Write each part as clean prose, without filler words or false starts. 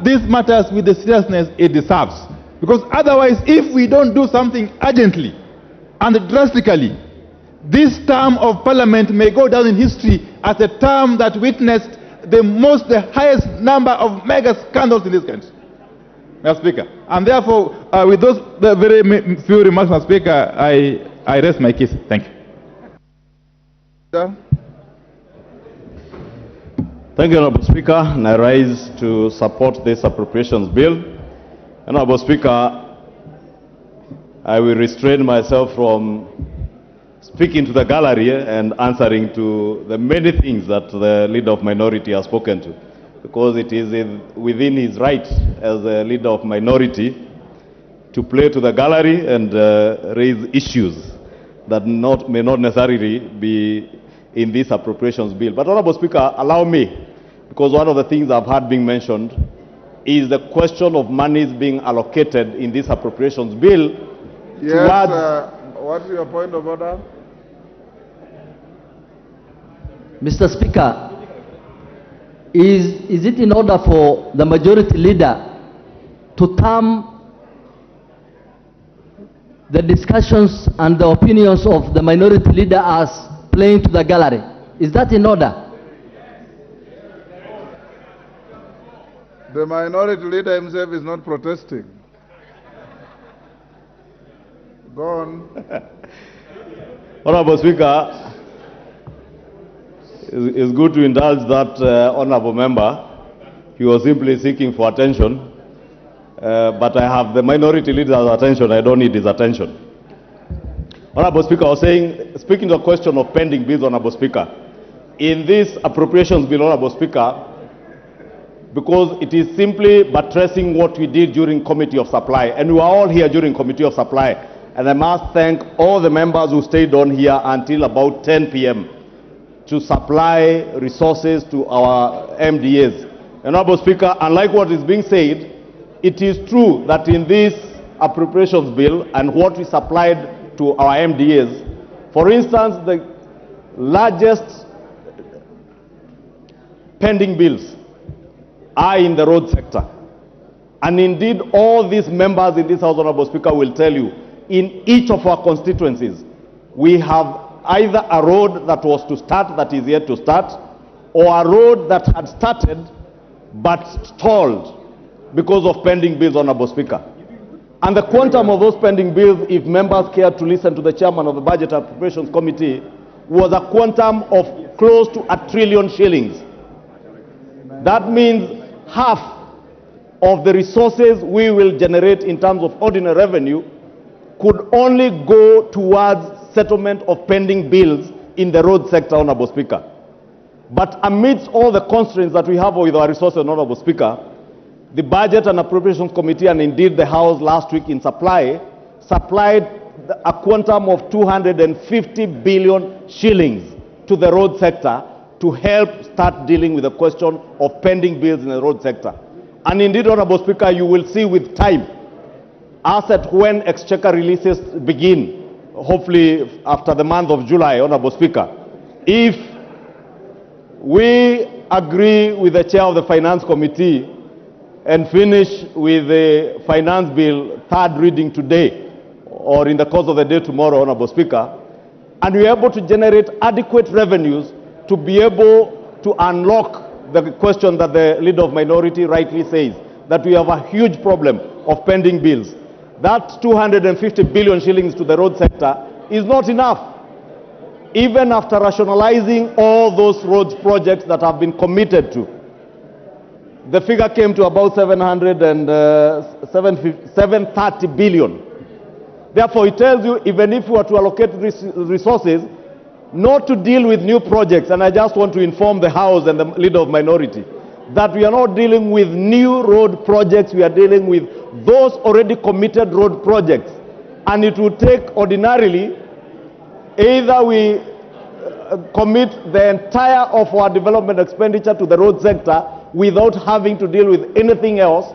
These matters with the seriousness it deserves. Because otherwise, if we don't do something urgently and drastically, this term of parliament may go down in history as a term that witnessed the highest number of mega scandals in this country, Mr. Speaker. And therefore, with those very few remarks, Mr. Speaker, I rest my case. Thank you. Sir? Thank you, Honorable Speaker, and I rise to support this appropriations bill. Honorable Speaker, I will restrain myself from speaking to the gallery and answering to the many things that the leader of minority has spoken to, because it is within his right as a leader of minority to play to the gallery and raise issues that may not necessarily be in this appropriations bill. But Honorable Speaker, allow me, because one of the things I've heard being mentioned is the question of monies being allocated in this appropriations bill. Yes, what's your point of order? Mr. Speaker, is it in order for the majority leader to term the discussions and the opinions of the minority leader as playing to the gallery? Is that in order? The minority leader himself is not protesting. Go on. Honorable Speaker, it's good to indulge that honorable member. He was simply seeking for attention. But I have the minority leader's attention. I don't need his attention. Honorable Speaker, I was saying, speaking to the question of pending bills, Honorable Speaker, in this appropriations bill, Honorable Speaker, because it is simply buttressing what we did during Committee of Supply, and we were all here during Committee of Supply, and I must thank all the members who stayed on here until about 10 p.m. to supply resources to our MDAs. And Honorable Speaker, unlike what is being said, it is true that in this appropriations bill and what we supplied to our MDAs, for instance, the largest pending bills are in the road sector. And indeed, all these members in this House, Honorable Speaker, will tell you, in each of our constituencies, we have either a road that was to start that is yet to start, or a road that had started but stalled because of pending bills, Honorable Speaker. And the quantum of those pending bills, if members care to listen to the chairman of the Budget Appropriations Committee, was a quantum of close to a trillion shillings. That means half of the resources we will generate in terms of ordinary revenue could only go towards settlement of pending bills in the road sector, Honorable Speaker. But amidst all the constraints that we have with our resources, Honorable Speaker, the Budget and Appropriations Committee, and indeed the House last week in supply, supplied a quantum of 250 billion shillings to the road sector to help start dealing with the question of pending bills in the road sector. And indeed, Honorable Speaker, you will see with time, as at when Exchequer releases begin, hopefully after the month of July, Honorable Speaker, if we agree with the chair of the Finance Committee and finish with the finance bill third reading today or in the course of the day tomorrow, Honorable Speaker, and we are able to generate adequate revenues to be able to unlock the question that the leader of minority rightly says, that we have a huge problem of pending bills. That 250 billion shillings to the road sector is not enough. Even after rationalizing all those roads projects that have been committed to, the figure came to about seven hundred and, seven 730 billion. Therefore, it tells you, even if we were to allocate resources, not to deal with new projects, and I just want to inform the House and the leader of minority that we are not dealing with new road projects, we are dealing with those already committed road projects. And it will take ordinarily, either we commit the entire of our development expenditure to the road sector without having to deal with anything else,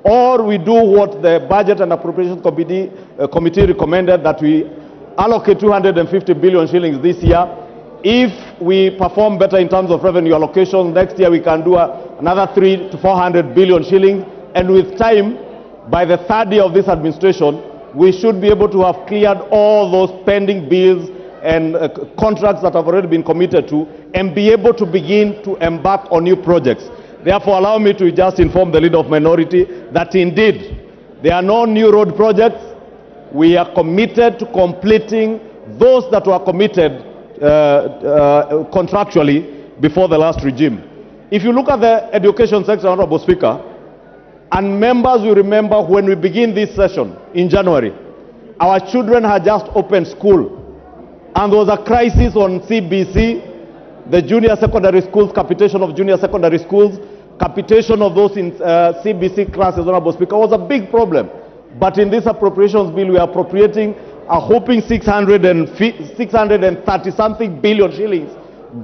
or we do what the Budget and Appropriations Committee recommended, that we allocate 250 billion shillings this year. If we perform better in terms of revenue allocation, next year we can do another 300 to 400 billion shillings. And with time, by the third year of this administration, we should be able to have cleared all those pending bills and contracts that have already been committed to, and be able to begin to embark on new projects. Therefore, allow me to just inform the Leader of Minority that indeed there are no new road projects. We are committed to completing those that were committed contractually before the last regime. If you look at the education sector, Honorable Speaker, and members will remember when we begin this session in January, our children had just opened school, and there was a crisis on CBC, the junior secondary schools, capitation of junior secondary schools, capitation of those in CBC classes, Honorable Speaker, was a big problem. But in this appropriations bill, we are appropriating a whopping 630-something billion shillings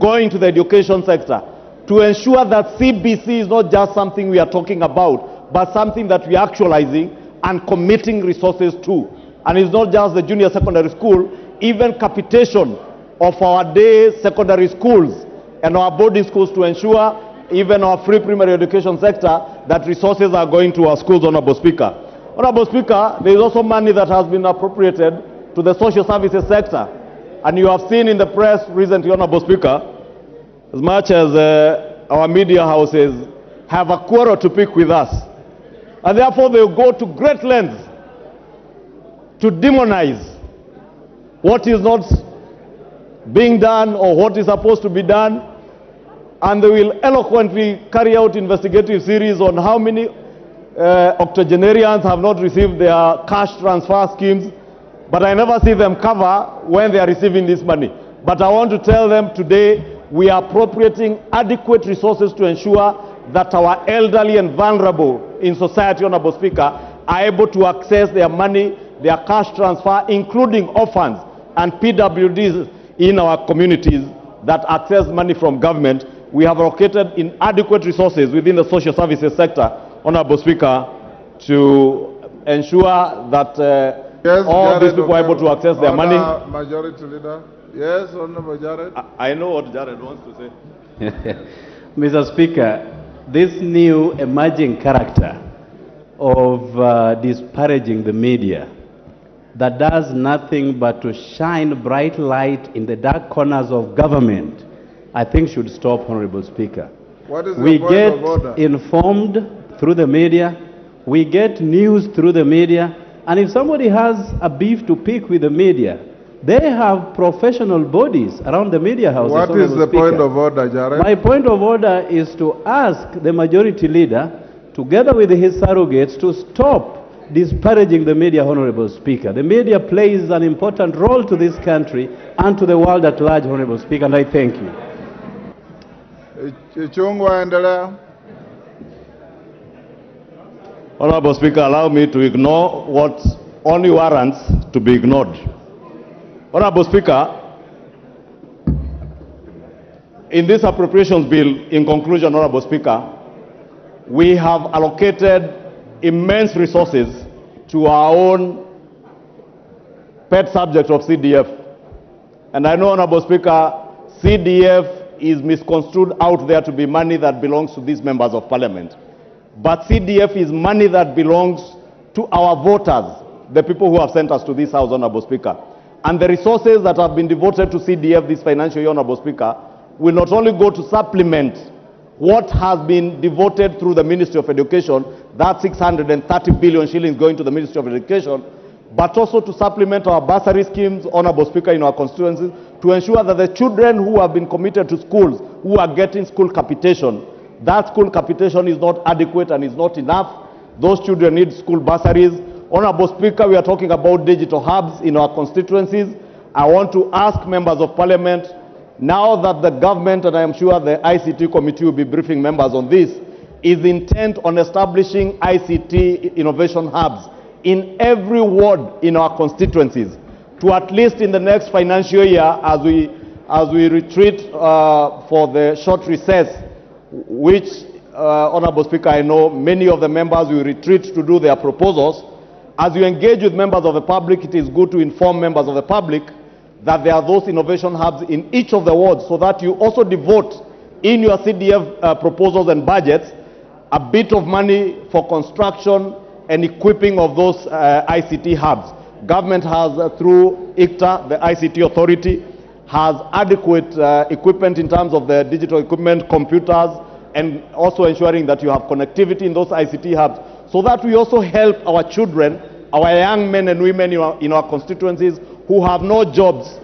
going to the education sector to ensure that CBC is not just something we are talking about, but something that we are actualizing and committing resources to. And it's not just the junior secondary school, even capitation of our day secondary schools and our boarding schools to ensure even our free primary education sector that resources are going to our schools, Honorable Speaker. Honorable Speaker, there is also money that has been appropriated to the social services sector. And you have seen in the press recently, Honorable Speaker, as much as our media houses have a quarrel to pick with us, and therefore they go to great lengths to demonize what is not being done or what is supposed to be done, and they will eloquently carry out investigative series on how many octogenarians have not received their cash transfer schemes, but I never see them cover when they are receiving this money. But I want to tell them today, we are appropriating adequate resources to ensure that our elderly and vulnerable in society, Honorable Speaker, are able to access their money, their cash transfer, including orphans and PWDs in our communities that access money from government. We have allocated inadequate resources within the social services sector, Honorable Speaker, to ensure that yes, all Jared these people are able to access their money. Majority Leader. Yes, Honorable Jared. I know what Jared wants to say. Mr. Speaker, this new emerging character of disparaging the media that does nothing but to shine bright light in the dark corners of government, I think should stop, Honorable Speaker. What is We the point get of order? informed through the media, we get news through the media, and if somebody has a beef to pick with the media, they have professional bodies around the media houses. What is Honorable the point Speaker. of order, Jared? My point of order is to ask the majority leader, together with his surrogates, to stop disparaging the media, Honorable Speaker. The media plays an important role to this country and to the world at large, Honorable Speaker, and I thank you. Ichung'wah, endelea. Honorable Speaker, allow me to ignore what only warrants to be ignored. Honorable Speaker, in this appropriations bill, in conclusion, Honorable Speaker, we have allocated immense resources to our own pet subject of CDF. And I know, Honorable Speaker, CDF is misconstrued out there to be money that belongs to these members of parliament. But CDF is money that belongs to our voters, the people who have sent us to this house, Honorable Speaker. And the resources that have been devoted to CDF this financial year, Honorable Speaker, will not only go to supplement what has been devoted through the Ministry of Education, that 630 billion shillings going to the Ministry of Education, but also to supplement our bursary schemes, Honorable Speaker, in our constituencies, to ensure that the children who have been committed to schools, who are getting school capitation, that school capitation is not adequate and is not enough. Those children need school bursaries. Honorable Speaker, we are talking about digital hubs in our constituencies. I want to ask members of parliament, now that the government, and I am sure the ICT committee will be briefing members on this, is intent on establishing ICT innovation hubs in every ward in our constituencies, to at least in the next financial year, as we retreat for the short recess, which, Honorable Speaker, I know many of the members will retreat to do their proposals. As you engage with members of the public, it is good to inform members of the public that there are those innovation hubs in each of the wards, so that you also devote in your CDF proposals and budgets a bit of money for construction and equipping of those ICT hubs. Government has, through ICTA, the ICT authority, has adequate equipment in terms of the digital equipment, computers, and also ensuring that you have connectivity in those ICT hubs, so that we also help our children, our young men and women in our constituencies who have no jobs,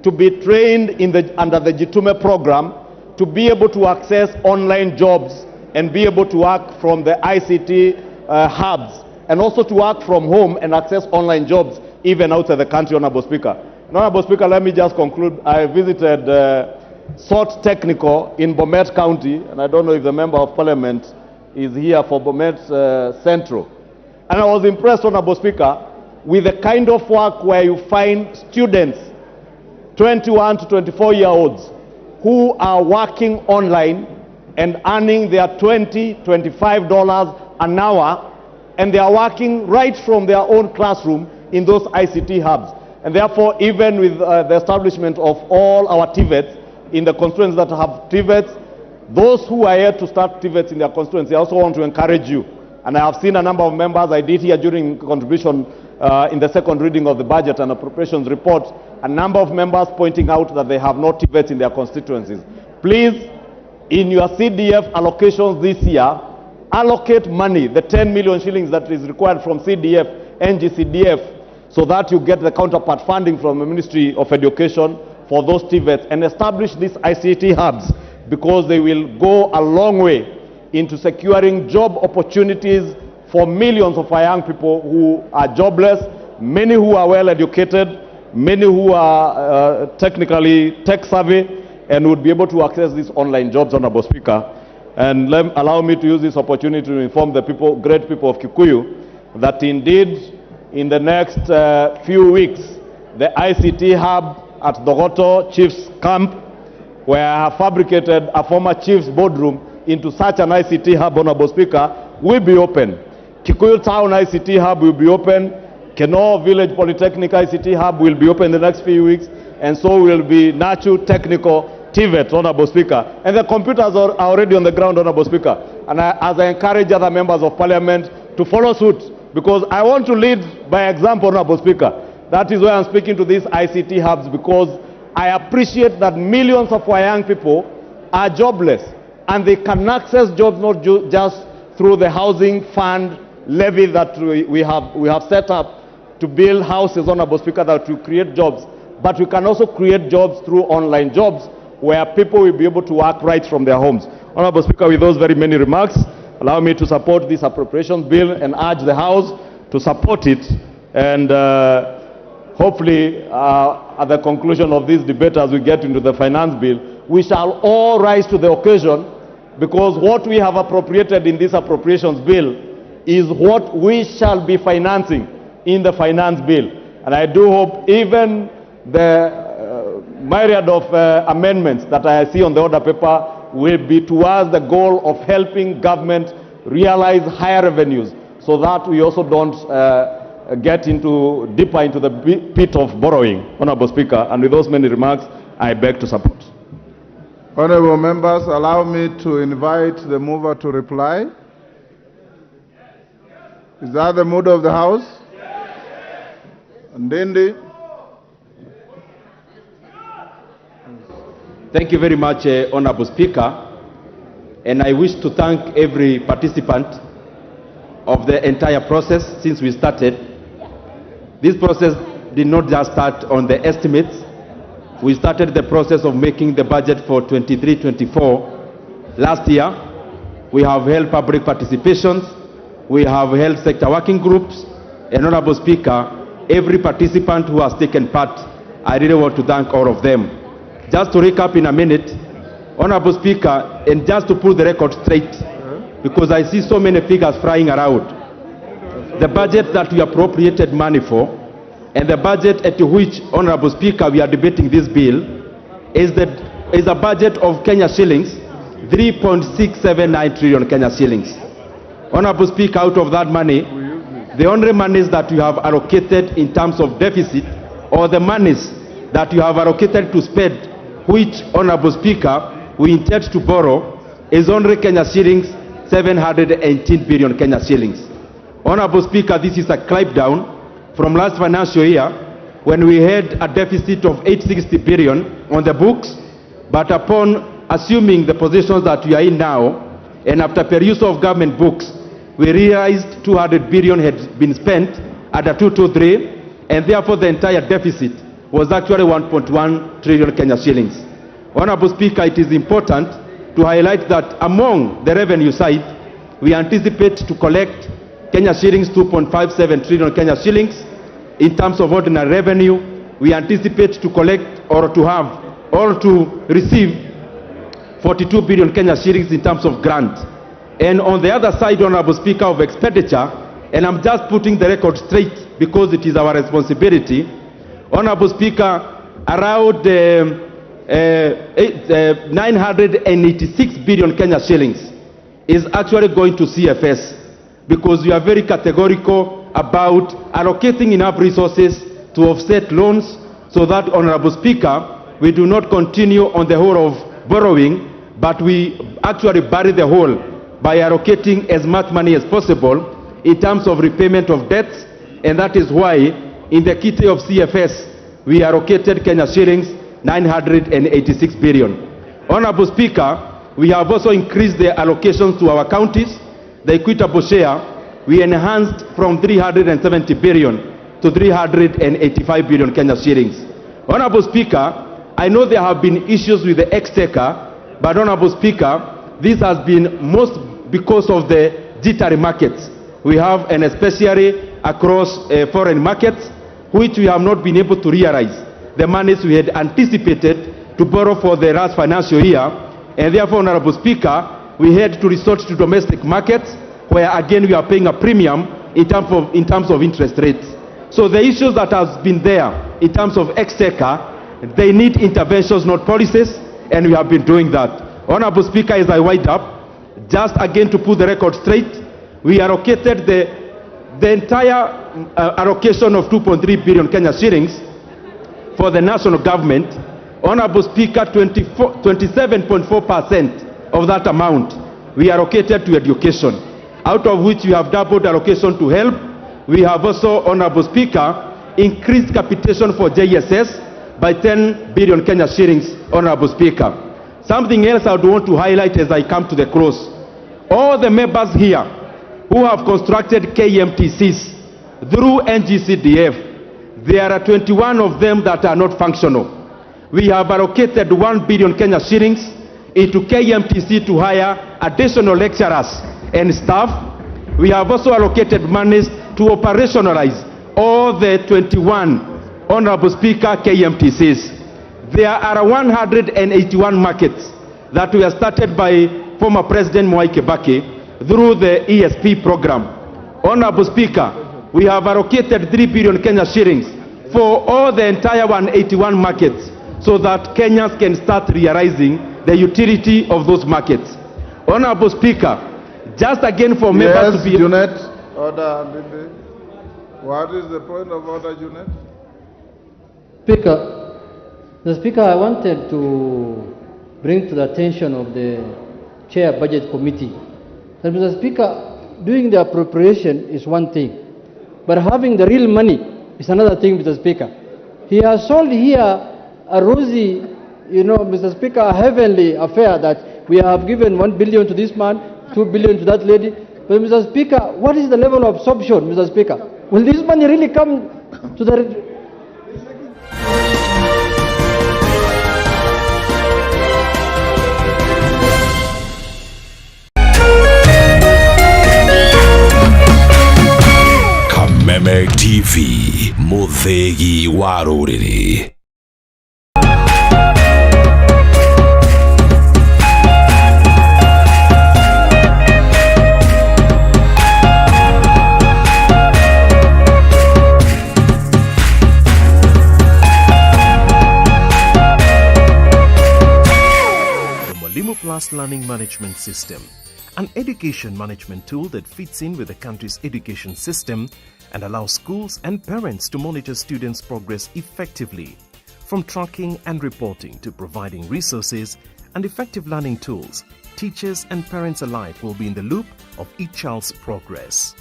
to be trained under the Jitume program to be able to access online jobs and be able to work from the ICT hubs, and also to work from home and access online jobs even outside the country, Honorable Speaker. And Honorable Speaker, let me just conclude. I visited SOT Technical in Bomet County, and I don't know if the Member of Parliament is here for Bomet Central. And I was impressed, Honorable Speaker, with the kind of work where you find students, 21 to 24-year-olds, who are working online and earning their $20, $25 an hour, and they are working right from their own classroom in those ICT hubs. And therefore, even with the establishment of all our TVETs, in the constituencies that have TVETs, those who are here to start TVETs in their constituency, I also want to encourage you. And I have seen a number of members, I did here during contribution in the second reading of the budget and appropriations report, a number of members pointing out that they have no TVETs in their constituencies. Please, in your CDF allocations this year, allocate money, the 10 million shillings that is required from CDF, NGCDF, so that you get the counterpart funding from the Ministry of Education for those TVETs, and establish these ICT hubs, because they will go a long way into securing job opportunities for millions of our young people who are jobless, many who are well educated, many who are technically tech savvy, and would be able to access these online jobs, Honorable Speaker. And allow me to use this opportunity to inform the people, great people of Kikuyu, that indeed in the next few weeks, the ICT hub at Thogoto Chiefs Camp, where I have fabricated a former chief's boardroom into such an ICT hub, Honorable Speaker, will be open. Kikuyu Town ICT hub will be open. Keno Village Polytechnic ICT hub will be open in the next few weeks, and so will be Nachu Technical TVET, Honorable Speaker. And the computers are already on the ground, Honorable Speaker. And as I encourage other members of Parliament to follow suit, because I want to lead by example, Honorable Speaker. That is why I'm speaking to these ICT hubs, because I appreciate that millions of our young people are jobless, and they can access jobs not just through the housing fund levy that we have set up to build houses, Honorable Speaker, that will create jobs, but we can also create jobs through online jobs where people will be able to work right from their homes. Honorable Speaker, with those very many remarks, allow me to support this appropriations bill and urge the House to support it. And hopefully, at the conclusion of this debate, as we get into the finance bill, we shall all rise to the occasion, because what we have appropriated in this appropriations bill is what we shall be financing in the finance bill. And I do hope even the myriad of amendments that I see on the order paper will be towards the goal of helping government realize higher revenues, so that we also don't get into deeper into the pit of borrowing, Honorable Speaker. And with those many remarks, I beg to support. Honorable members, allow me to invite the mover to reply. Is that the mood of the House? Ndindi. Thank you very much, Honorable Speaker. And I wish to thank every participant of the entire process since we started. This process did not just start on the estimates. We started the process of making the budget for 23-24 last year. We have held public participations. We have held sector working groups. And Honorable Speaker, every participant who has taken part, I really want to thank all of them. Just to recap in a minute, Honorable Speaker, and just to put the record straight, because I see so many figures flying around. The budget that we appropriated money for, and the budget at which, Honorable Speaker, we are debating this bill, is a budget of Kenya shillings, 3.679 trillion Kenya shillings. Honorable Speaker, out of that money, the only monies that you have allocated in terms of deficit, or the monies that you have allocated to spend, which, Honorable Speaker, we intend to borrow is only Kenya shillings 718 billion Kenya shillings. Honorable Speaker, this is a climb down from last financial year when we had a deficit of 860 billion on the books, but upon assuming the positions that we are in now, and after perusal of government books, we realized 200 billion had been spent at a 223, and therefore the entire deficit was actually 1.1 trillion Kenya shillings. Honorable Speaker, it is important to highlight that among the revenue side, we anticipate to collect Kenya shillings 2.57 trillion Kenya shillings. In terms of ordinary revenue, we anticipate to collect or to have or to receive 42 billion Kenya shillings in terms of grant. And on the other side, Honorable Speaker, of expenditure, and I'm just putting the record straight because it is our responsibility, Honorable Speaker, around 986 billion Kenya shillings is actually going to CFS, because we are very categorical about allocating enough resources to offset loans so that, Honorable Speaker, we do not continue on the whole of borrowing, but we actually bury the whole by allocating as much money as possible in terms of repayment of debts, and that is why in the kitty of CFS we allocated Kenya shillings 986 billion. Honorable Speaker, we have also increased the allocations to our counties. The equitable share, we enhanced from 370 billion to 385 billion Kenya shillings. Honorable Speaker, I know there have been issues with the exchequer, but Honorable Speaker, this has been most because of the jittery markets we have, and especially across foreign markets, which we have not been able to realize the monies we had anticipated to borrow for the last financial year. And therefore, Honorable Speaker, we had to resort to domestic markets, where again we are paying a premium in terms of interest rates. So the issues that has been there in terms of exchequer, they need interventions, not policies, and we have been doing that. Honorable Speaker, as I wind up, just again to put the record straight, we allocated the entire allocation of 2.3 billion Kenya shillings for the national government. Honorable Speaker, 27.4% of that amount we allocated to education, out of which we have doubled allocation to help. We have also, Honorable Speaker, increased capitation for JSS by 10 billion Kenya shillings, Honorable Speaker. Something else I would want to highlight as I come to the close. All the members here who have constructed KMTCs through NGCDF, there are 21 of them that are not functional. We have allocated 1 billion Kenya shillings into KMTC to hire additional lecturers and staff. We have also allocated monies to operationalize all the 21, Honorable Speaker, KMTCs. There are 181 markets that were started by former President Mwai Kibaki through the ESP program. Honorable Speaker, we have allocated 3 billion Kenya shillings for all the entire 181 markets so that Kenyans can start realizing the utility of those markets. Honorable Speaker, just again for members Yes, to be... Junet. Order, Ndindi. What is the point of order, Junet? Speaker, the Speaker, I wanted to bring to the attention of the Chair Budget Committee that, Mr. Speaker, doing the appropriation is one thing, but having the real money is another thing, Mr. Speaker. He has sold here a rosy, you know, Mr. Speaker, a heavenly affair that we have given 1 billion to this man, 2 billion to that lady. But, Mr. Speaker, what is the level of absorption, Mr. Speaker? Will this money really come to the... Kameme TV, Muthegi wa rũrĩrĩ. The Mwalimu Plus Learning Management System, an education management tool that fits in with the country's education system and allows schools and parents to monitor students' progress effectively, from tracking and reporting to providing resources and effective learning tools, teachers and parents alike will be in the loop of each child's progress.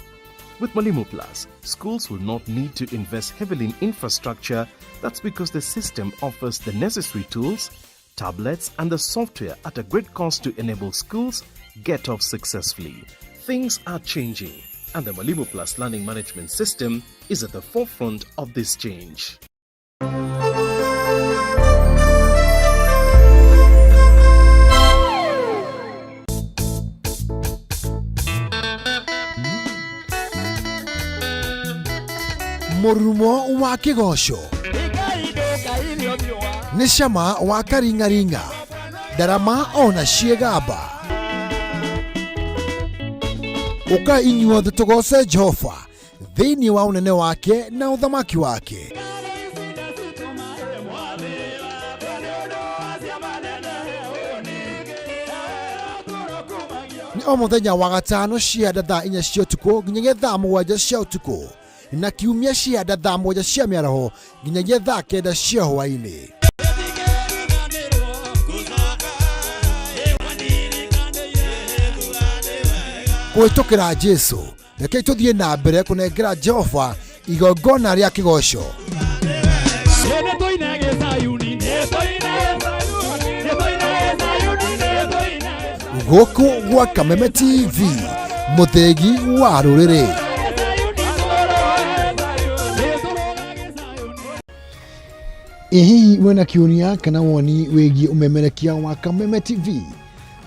With Mwalimu Plus, schools will not need to invest heavily in infrastructure. That's because the system offers the necessary tools, tablets, and the software at a great cost to enable schools get off successfully. Things are changing, and the Mwalimu Plus Learning Management System is at the forefront of this change. Mũrurumo wa kĩgoco nĩ cama wa karing'aring'a, ndarama ona ciĩgamba. Ũka inyuothe tũgoce Jehova thĩinĩ wa ũnene wake na ũthamaki wake. Nĩ o mũthenya wa gatano cia thaa 4 cia ũtukũ nginyagia thaa 7 cia ũtukũ, na kiumia cia thaa 7 cia mĩaraho nginyagia thaa 9 cia hwaĩ-inĩ. Kũhĩtũkĩra Jesũ, rekei tũthiĩ na mbere kũnengera Jehova igongona rĩa kĩgoco. Gũkũ gwa Kameme TV, mũthĩgi wa rũrĩrĩ. Ĩ hihi wĩna kĩũria kana woni wĩgiĩ ũmemerekia wa Kameme TV?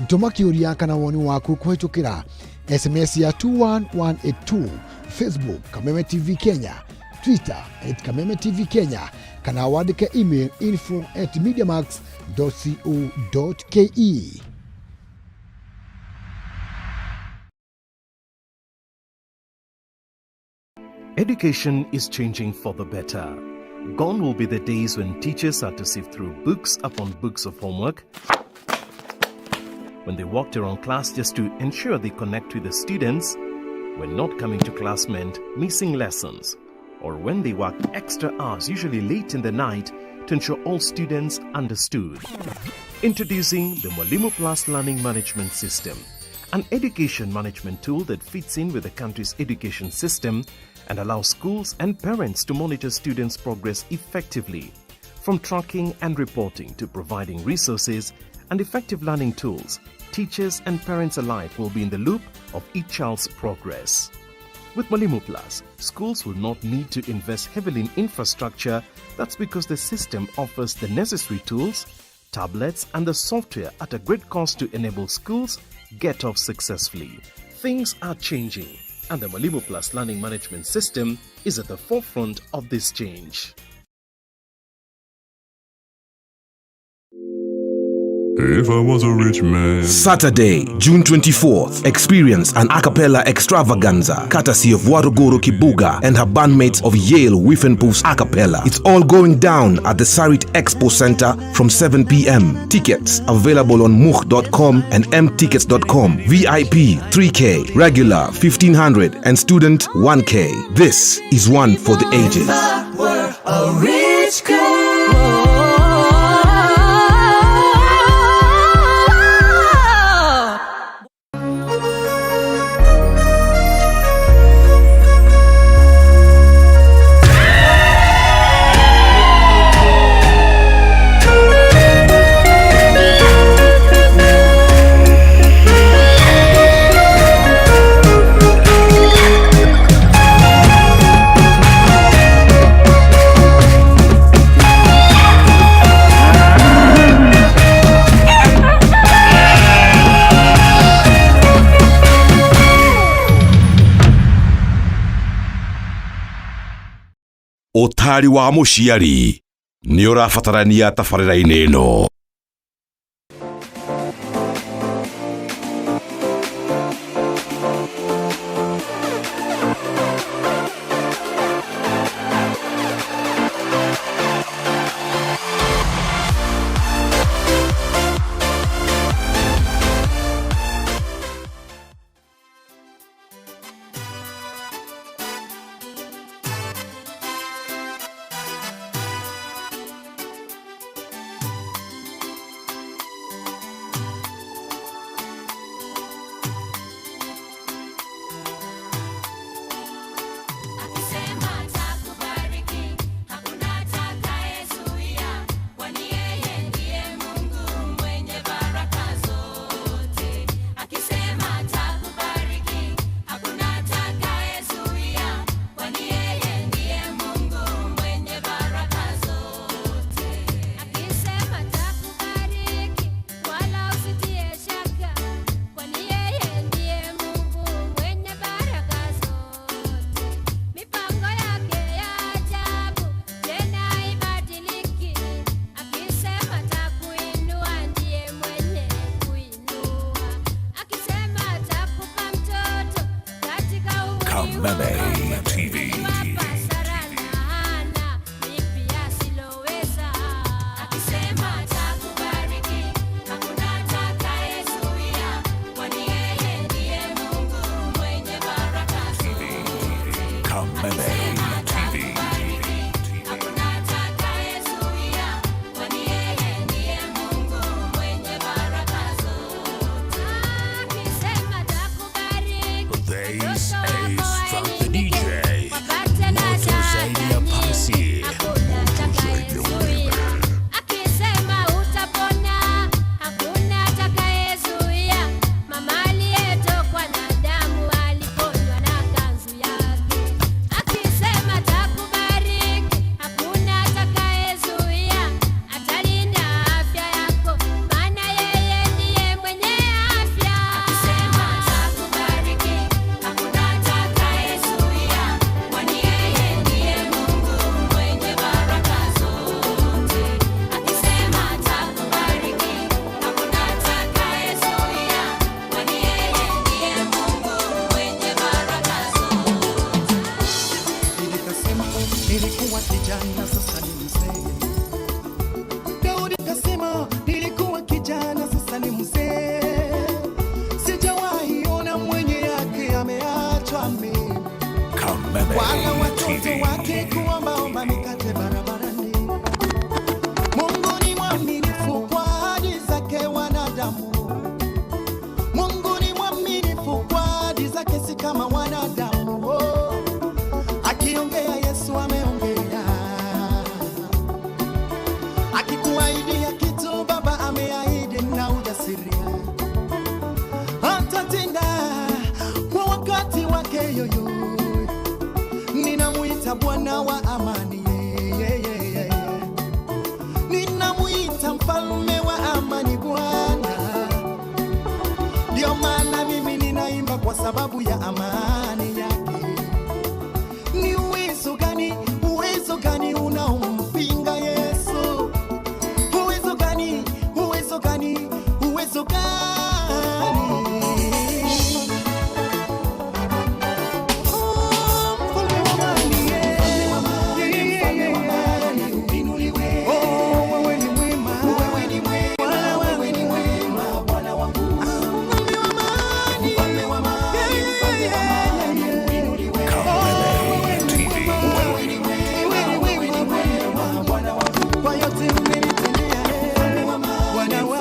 Tũma kĩũria kana woni waku kũhĩtũkĩra SMS ya 21182, Facebook Kameme TV Kenya, Twitter @Kameme TV Kenya, kana wandĩke email info@mediamax.co.ke. Education is changing for the better. Gone will be the days when teachers had to sift through books upon books of homework, when they walked around class just to ensure they connect with the students, when not coming to class meant missing lessons, or when they worked extra hours, usually late in the night, to ensure all students understood. Introducing the Mwalimu Plus Learning Management System, an education management tool that fits in with the country's education system and allows schools and parents to monitor students' progress effectively. From tracking and reporting to providing resources and effective learning tools, teachers and parents alike will be in the loop of each child's progress. With Mwalimu Plus, schools will not need to invest heavily in infrastructure. That's because the system offers the necessary tools, tablets, and the software at a great cost to enable schools get off successfully. Things are changing, and the Mwalimu Plus Learning Management System is at the forefront of this change. If I was a rich man. Saturday, June 24th, experience an a cappella extravaganza courtesy of Waruguru Kibuga and her bandmates of Yale Whiffenpoofs A Cappella. It's all going down at the Sarit Expo Center from 7 p.m. Tickets available on much.com and mtickets.com. VIP 3K, regular 1500 and student 1K. This is one for the ages. A rich girl. Ũtari wa mũciari nĩ ũrabatarania tabarĩra-inĩ ĩno. Kameme TV. Kameme TV. This is from the DJ Moto zaidi ya pasi. Moto zaidi ya umeme. Akisema utapona, hakuna atakayezuia. Mama aliyetokwa na damu aliponywa na kanzu yake. Akisema takubariki, hakuna atakayezuia. Atalinda afya yako, maana yeye ndiye mwenye afya. Akisema takubariki, hakuna atakayezuia. Kwani yeye ndiye Mungu mwenye baraka zote. Akisema atakubariki, hakuna atakayezuia. Kwani yeye ndiye Mungu mwenye baraka zote. Nikasema nilikuwa kijana, sasa ni mzee. Daudi kasema nilikuwa kijana, sasa ni mzee. Sijawahi ona mwenye yake ameachwa mimi, Kameme wala watoto TV. wake kuombaomba mikate barabarani. Mungu ni mwaminifu kwa ahadi zake wanadamu. Mungu ni mwaminifu kwa ahadi zake, si kama wanadamu. Oh. Akiongea Yesu ameongea, akikuahidia kitu Baba ameahidi na ujasiria, atatenda kwa wakati wake yoyo. Ninamuita Bwana wa amani, yeah, yeah, yeah. Ninamuita mfalme wa amani Bwana. Ndio maana mimi ninaimba kwa sababu ya amani yake. Ni uwezo gani unaompinga Yesu? Uwezo gani, uwezo gani, uwezo gani? Oh, mfalme wa amani, mfalme wa amani, uinuliwe. Oh, wewe ni mwema, wewe ni mwema, wewe ni mwema, Bwana wangu. Mfalme wa amani, mfalme wa amani, mfalme wa amani, uinuliwe. Kameme TV. Kwa yote umenitendea, Bwana wangu,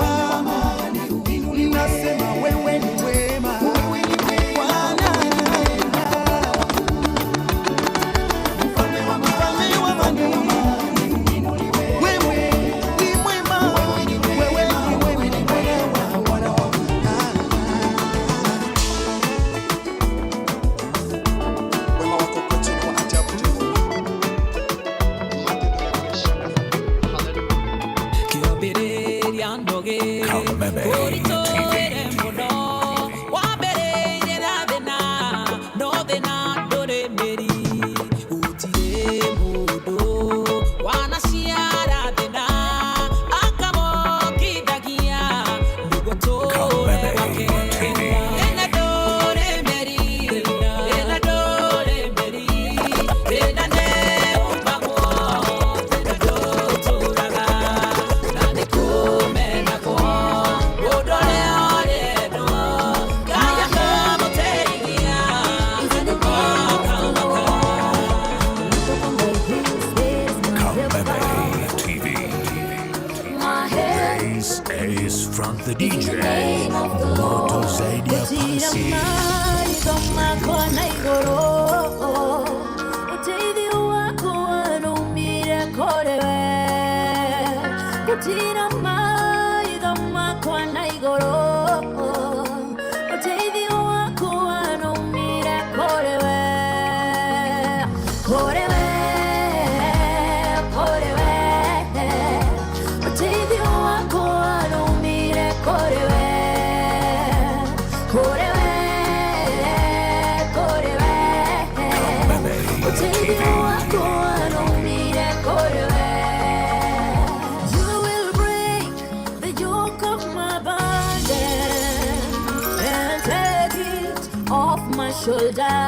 nasema wewe ni mwema, Bwana. Mfalme wa amani, wewe ni mwema, wewe ni mwema, Bwana wangu. Wema wako kwetu ni wa ajabu Jehova. Matendo yako yashangaza. Kĩambĩrĩria ndoge Kameme ũritũhĩre mũno wambĩrĩirie na thĩna no thĩna ndũrĩ mĩri gũtirĩ mũndũ wanaciara thĩna akamokithagia nĩguo tũre Kameme gwake. TV. Thĩna ndũrĩ mĩri, thĩna ndũrĩ mĩri, thĩna nĩumagwo, thĩna ndũtũraga, na nĩkũmenagwo, mũndũ ũrĩa ũrendwo, Ngai akamũteithia, akamaka. Kameme TV. This is from the DJ Moto zaidi ya pasi. Maitho makwa na igũrũ ũteithio wakwa warũmire kũrĩ we gũtira maitho makwa na igũrũ ũteithio wakwa warũmire kũrĩ we kũrĩ we kũrĩ we ũteithio wakwa warũmire kũrĩ we kũrĩ we kũrĩ we Kameme ũteithio TV. wakwa warũmire kũrĩ we. You will break the yoke of my burden and take it off my shoulder.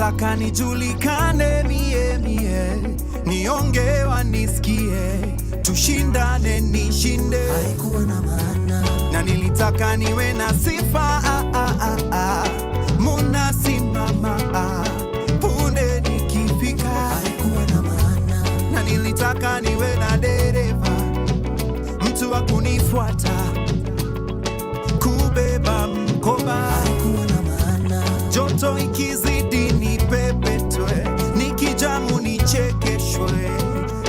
Nilitaka nijulikane mie mie, nionge wanisikie, tushindane nishinde. Haikuwa na maana. Na nilitaka niwe na sifa ah, ah, ah, ah. Munasimama ah, punde nikifika. Haikuwa na maana. Na nilitaka niwe na dereva, mtu wa kunifuata, kubeba mkoba. Haikuwa na maana. Joto ikizidi nipepetwe, nikijamu nichekeshwe,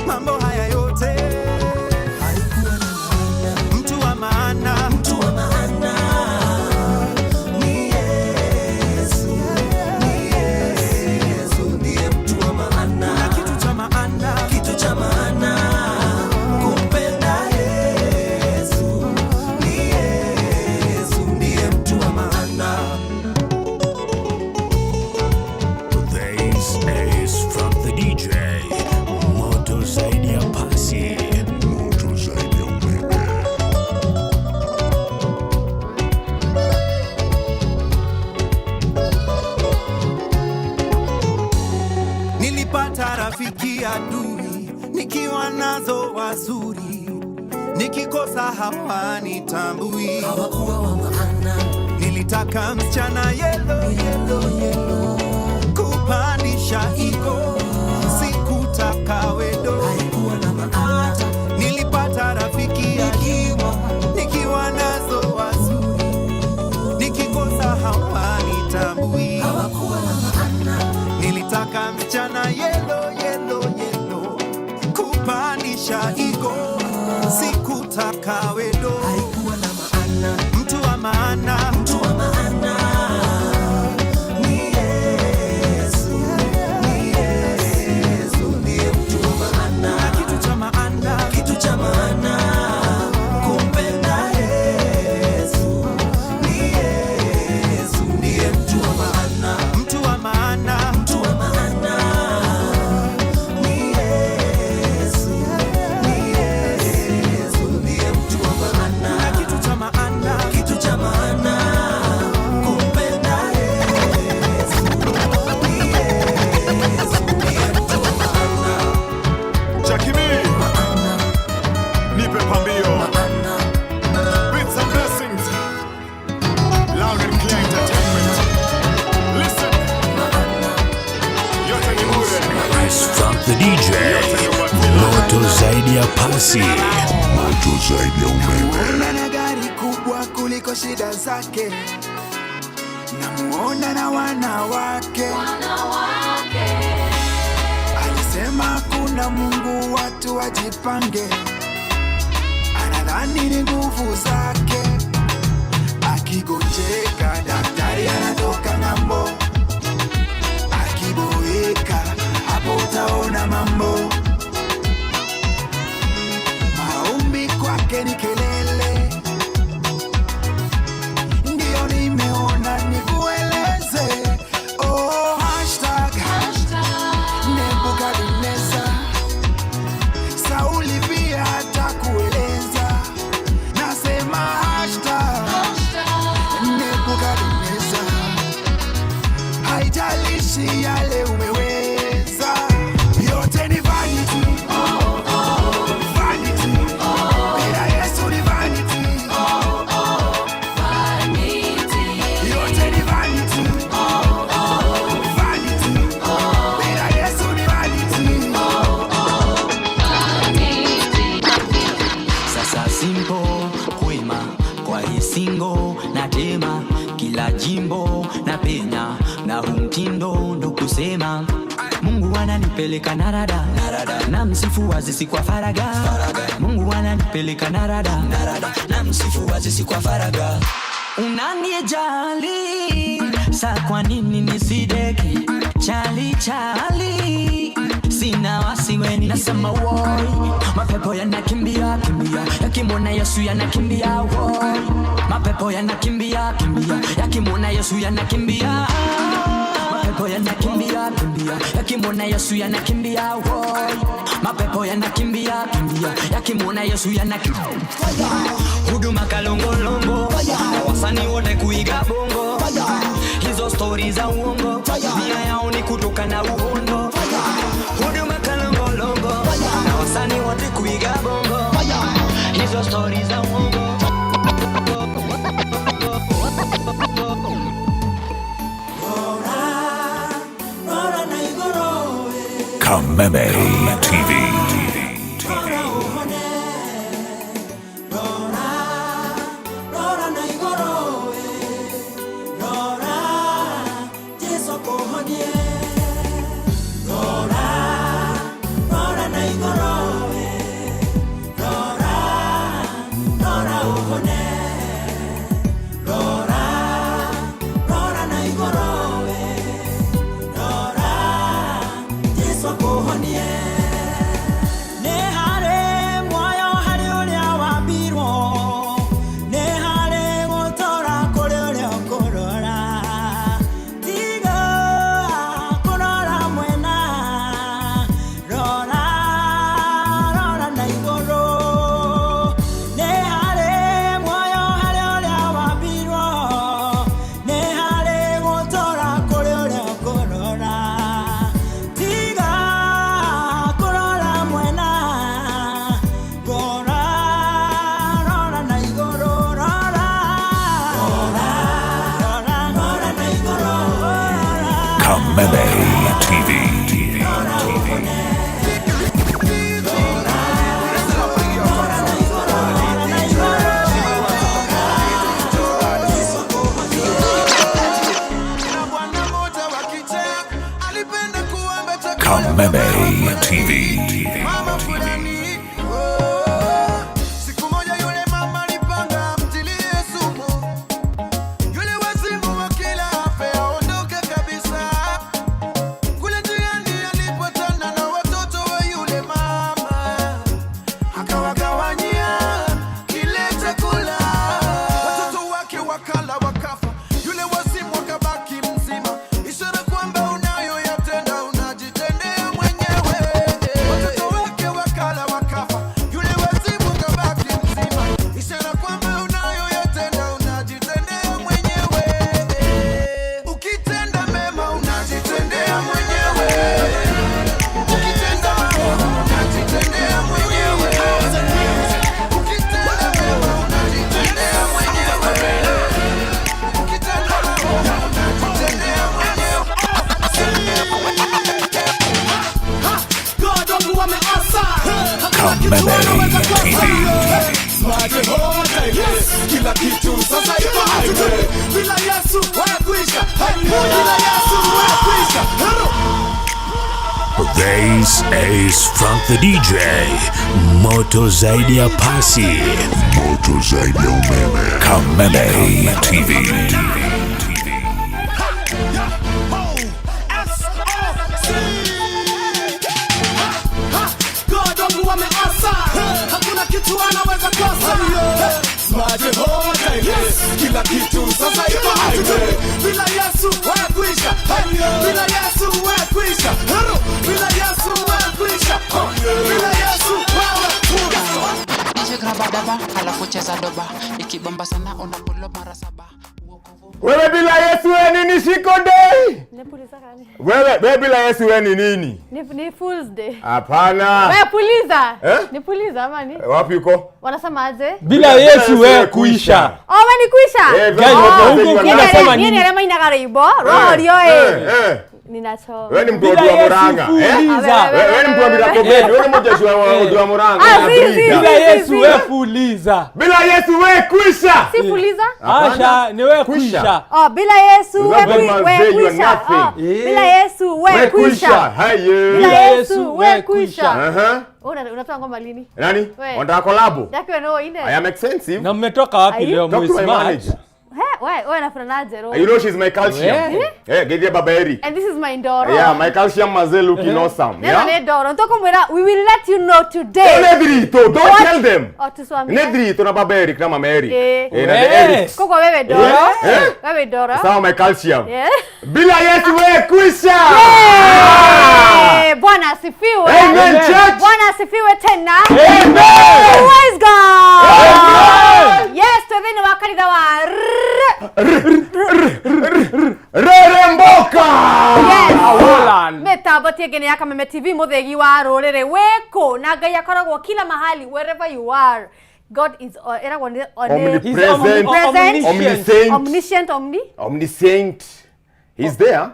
mambo haya yote haikuwa na maana. Mtu wa maana, mtu wa maana ni Yesu, ni Yesu ndiye mtu wa maana, na kitu cha maana, kitu cha maana kumpenda Yesu, ni Yesu ndiye mtu wa maana. This is from the DJ Moto zaidi ya pasi, moto zaidi ya umeme. Nilipata rafiki adui, nikiwa nazo wazuri, nikikosa hawanitambui. Hawakuwa wa maana. Nilitaka msichana yellow, yellow, yellow, kupandisha ego, sikutaka wedo. Haikuwa na maana. Nilipata rafiki adui, nikiwa nazo wazuri, nikikosa hawanitambui. Hawakuwa na maana. Nilitaka msichana yellow, yellow, yellow, kupandisha ego, sikutaka wedo. Haikuwa na maana. Mtu wa maana, mtu wa maana ni Yesu, ni Yesu ndiye mtu wa maana, na kitu cha maana, kitu cha maana kumpenda Yesu, ni Yesu ndiye mtu wa maana, mtu wa maana, mtu wa maana ni Yesu, ni Yesu ndiye mtu wa maana, na kitu cha maana, kitu cha maana kumpenda Yesu, ni Yesu ndiye mtu wa maana. Jackie B, nipe pambio. Bits and blessings. Loud and clear entertainment. Listen. Yote ni bure. Is from the DJ Moto zaidi ya pasi, moto zaidi ya umeme. Namuona na gari kubwa kuliko shida zake, namuona na wanawake. Alisema kuna Mungu, watu wajipange, anadhani ni nguvu zake. Akigonjeka daktari anatoka ng'ambo, akiboeka hapo utaona mambo. Maombi kwake ni kelele, ndio nimeona nikueleze. Oh, hashtag, Nebukadneza, Sauli pia atakueleza. Nasema hashtag, Nebukadneza, haijalishi yale umeweza, yote ni vanity. Vanity. Bila Yesu ni vanity. Yote ni vanity. Vanity. Bila Yesu ni vanity. Sasa simpo kwema kwa hisingo na tema kila jimbo na penya na huu mtindo ndo kusema Mungu ananipeleka narada, na msifu wazi si kwa faraga. Mungu ananipeleka narada, na msifu wazi si kwa faraga. Unanijali sa kwa nini nisideke chali chali, sina wasiweni nasema woi, mapepo yanakimbia kimbia yakimwona Yesu yanakimbia woi, mapepo yanakimbia kimbia yakimwona Yesu yanakimbia, mapepo yanakimbia kimbia yakimwona Yesu yanakimbia woi, mapepo yanakimbia kimbia yakimwona Yesu yanakimbia. Huduma kalongolongo, wasanii wote kuiga bongo, hizo stori za uongo, nia yao ni Hizo stori za uongo. Kameme TV. Kameme TV. Kameme TV. Siku moja yule mama alipanga amtilie sumu yule wazimu wa kila afe aondoke kabisa. Kule njiani alipatana na watoto wa yule mama, akawagawanyia kile chakula. Watoto wake wakala wakafa, yule wazimu akabaki mzima, ishara kwamba unayoyatenda unajitendea mwenyewe. Watoto wake wakala wakafa, yule wazimu kabaki mzima, ishara kwamba unayoyatenda unajitendea mwenyewe. Ukitenda mema unajitendea mwenyewe, ukitenda maovu unajitendea mwenyewe, ukitenda mema unajitendea mwenyewe, ukitenda maovu unajitendea mwenyewe. Kameme TV. Kila kitu sasa iko highway. Bila Yesu wanakuisha, bila Yesu wanakuisha. This is Frank the DJ. Moto zaidi ya pasi. Moto zaidi ya umeme. Kameme TV. God wangu wameasa, hakuna kitu anaweza kosa. Kila kitu sasa iko highway. Bila Yesu wanakuisha, bila Yesu wanakuisha, bila Yesu wanakuisha, bila Yesu wanakuisha. DJ graba daba, halafu cheza doba. Ikibamba sana unapulo mara saba. Wewe bila Yesu wewe nini shiko day? Wewe wewe bila Yesu wewe ni nini? Ni Fool's Day. Hapana. Wewe puliza. Eh? Ni puliza ama ni? Wapi uko? Wanasema aje? Bila Yesu wewe kuisha. Oh, wewe ni kuisha. Eh, bila Yesu Oh. huko unasema Nini nini? alema inagaribo? Roho rio eh. Eh. Ninacho. Wewe ni mtu wa Murang'a. Eh? Wewe ni mtu wa Mirakobeni, wewe ni mjeshi wa Murang'a. Ah, si, si, Bila si, Yesu si. wewe fuliza. Bila Yesu wewe kuisha. Si fuliza? Asha, ni wewe kuisha. Oh, bila Yesu Without wewe God, wewe man, you are kuisha. nothing. Oh, bila Yesu wewe Wewe kuisha. Haye. Bila Yesu wewe kuisha. Aha. Unatoa ngoma lini? Nani? Wewe. Wanataka collab? Daki no ine. I am expensive. Na mmetoka wapi Ayi. leo Talk to my smart? manager. He, wewe wewe nafananaje roho? You know she's my calcium. Eh? Eh, get Baba Eric. And this is my ndoro. Yeah, my calcium maze looking awesome. Neno Yeah. ne ndoro. Ntokumwira we will let you know today. Nedrito, don't What? tell them. Oh, tuswambie. Nedrito na Baba Eric na Mama Eric. Eh. Eh, na the Erics. Koko wewe ndoro. Eh? Wewe ndoro. Sawa my calcium. Yeah. Bila Yesu wewe kuisha. Eh, Bwana asifiwe. Amen, church. Bwana asifiwe tena. Amen. Praise God. Amen. Yes, twethini wa kanitha wa Reremboka. Yes. Mitambo ti ĩngĩ nĩ ya Kameme TV mũthĩgi wa rũrĩrĩ wĩkũ na Ngai akoragwo kila mahali wherever you are. God is ĩragwo nĩ Omnipresent, omnipresent, omniscient. Omniscient, omni. Omniscient. He's there.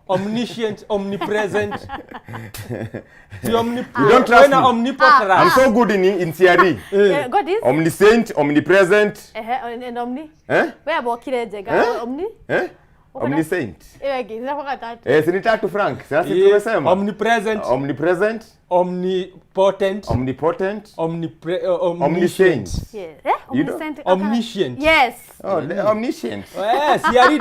Omniscient, omnipresent. Ti You don't trust wena me. Omnipotent. I'm so good in CRE. Yeah, God is Omniscient, omnipresent. Ehe, and omni. Eh? We abokire njega Eh? omni. Eh? Omniscient. Ĩyo ĩngĩ nĩ kwa tatu. Eh, si ni tatu Frank. Sasa tumesema. Omnipresent. Omnipresent. Omnipotent. Omnipotent. Omniscient. Yes. Eh? You don't- Omniscient. Omniscient. Yes. Oh, omniscient. Eh, ciari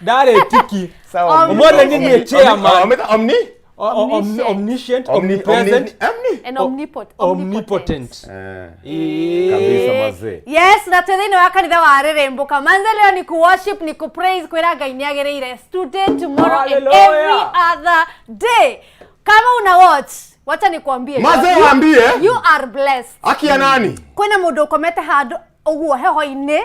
ndare tiki. Sawa. Ũmũthĩ nĩ niĩ chairman. Omni? Omniscient, omnipresent. And omnipotent. Omnipotent. Kabisa mazee. Yes, na twĩ thĩinĩ wa kanitha wa Rĩrĩmbũka. Manze leo ni kuworship, ni kupraise kwĩra Ngai nĩ agĩrĩire. Today, tomorrow and Hallelujah. every other day. Kama una watch, wacha nikwambie. Mazee waambie. You are blessed. Haki ya nani? Kwĩna mũndũ ũkomete handũ ũguo heho-inĩ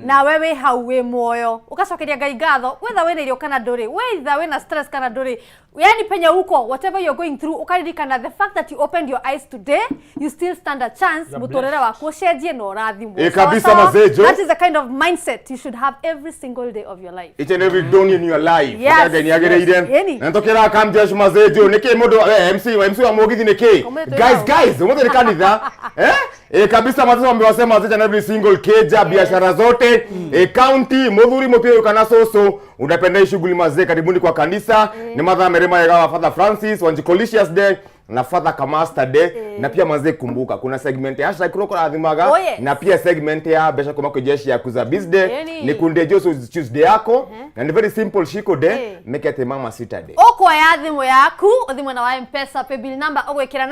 nawe wĩ hau wĩ muoyo ũgacokeria Ngai ngatho wetha wĩna irio kana ndũrĩ, wetha wĩna stress kana ndũrĩ, yani penye uko, whatever you're going through, ukaririkana the fact that you opened your eyes today, you still stand a chance. You're Mũtũrĩre waku ũcenjie na ũrathimwo. Eh, Sawa kabisa sawa? mazee, Jo. That is the kind of mindset you should have every single day of your life. Each and every dawn in your life. Yes. Ngai nĩ agĩrĩire. Yes. Yeni. Na nĩtũkĩraga kamjesh mazee jo. Nĩkĩ mũndũ MC wa mũgithi nĩkĩ? Ũmũthĩ twĩ Guys, hau. guys, ũmũthĩ nĩ kanitha. Eh? Eh, kabisa mazee wamewasema each and every single keja, biashara zote, county, muthuri mutuyu kana susu, unapenda hii shughuli mazee, karibuni kwa kanisa. Ni mathaa merĩ maega wa Father Francis, Wanjikolicious Day na Father Kamasta Day. Na pia mazee kumbuka kuna segment ya hashtag kuroko rathimaga. Oh, yes. Na pia segment ya mbeca kuma kwĩ jeshi ya kuza biz day. Yeni. Ni kunde Josu Tuesday yako na ni very simple shiko day make it mama sita day. Ũkuoya thimũ yaku ũthiĩ mwena wa Mpesa paybill number ũgwĩkĩra